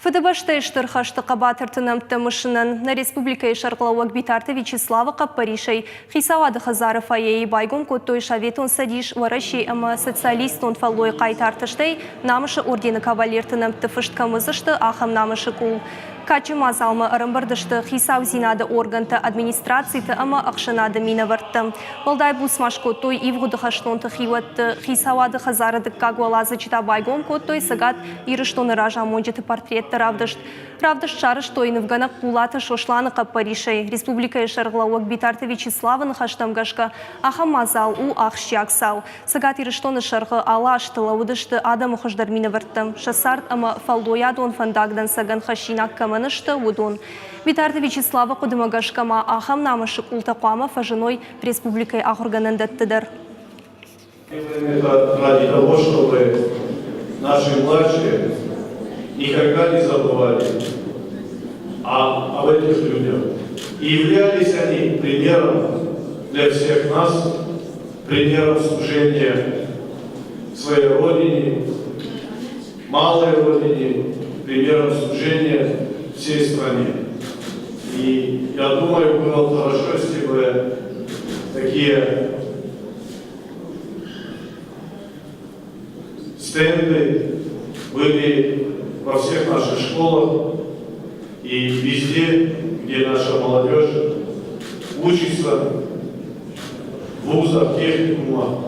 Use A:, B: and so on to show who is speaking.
A: Фыдыбӕстӕйы Стыр хӕсты хъӕбатырты нӕмттӕ мысынӕн нӕ республикӕйы сӕргълӕууӕг Битарты Вячеславы хъӕппӕрисӕй Хицауады хӕдзары фойейы байгом кодтой Советон Цӕдис, Уӕрӕсе ӕмӕ социалистон фӕллойы хъайтарты, стӕй Намысы ордены кавалерты нӕмтты фыст кӕм уыдзысты, ахӕм намысы къул. Кадджын мадзалмӕ ӕрӕмбырд сты хицаудзинады оргӕнтӕ, администрациты ӕмӕ ӕхсӕнады минӕвӕрттӕ. Уӕлдай буц ма скодтой ивгъуыды хӕстонты хиуӕтты. Хицауады хӕдзары дыккаг уӕладзыджы та байгом кодтой Цӕгат Ирыстоны разамонджыты портретты равдыст. Равдыст сарӕзтой нывгӕнӕг Хъулаты Сосланы хъӕппӕрисӕй. Республикӕйы сӕргълӕууӕг Битарты Вячеславы ныхӕстӕм гӕсгӕ, ахӕм мадзал у ахсджиаг цау. Цӕгат Ирыстоны сӕргъы алы азты лӕууыдысты адӕмы хуыздӕр минӕвӕрттӕ, сӕ цард ӕмӕ фӕллойадон фӕндаг дӕнцӕгӕн хӕссинаг кӕмӕн сты, уыдон. Битарты Вячеславы хъуыдымӕ гӕсгӕ ма ахӕм намысы къултӕ хъуамӕ фӕзыной республикӕйы ахуыргӕнӕндӕтты дӕр.
B: Это ради того, чтобы наши младшие никогда не забывали об этих людях. И являлись они примером для всех нас, примером служения своей Родине, малой Родине, примером служения всей стране. И я думаю, было хорошо, если бы такие стенды были во всех наших школах и везде, где наша молодежь учится, в вузах, техникумах.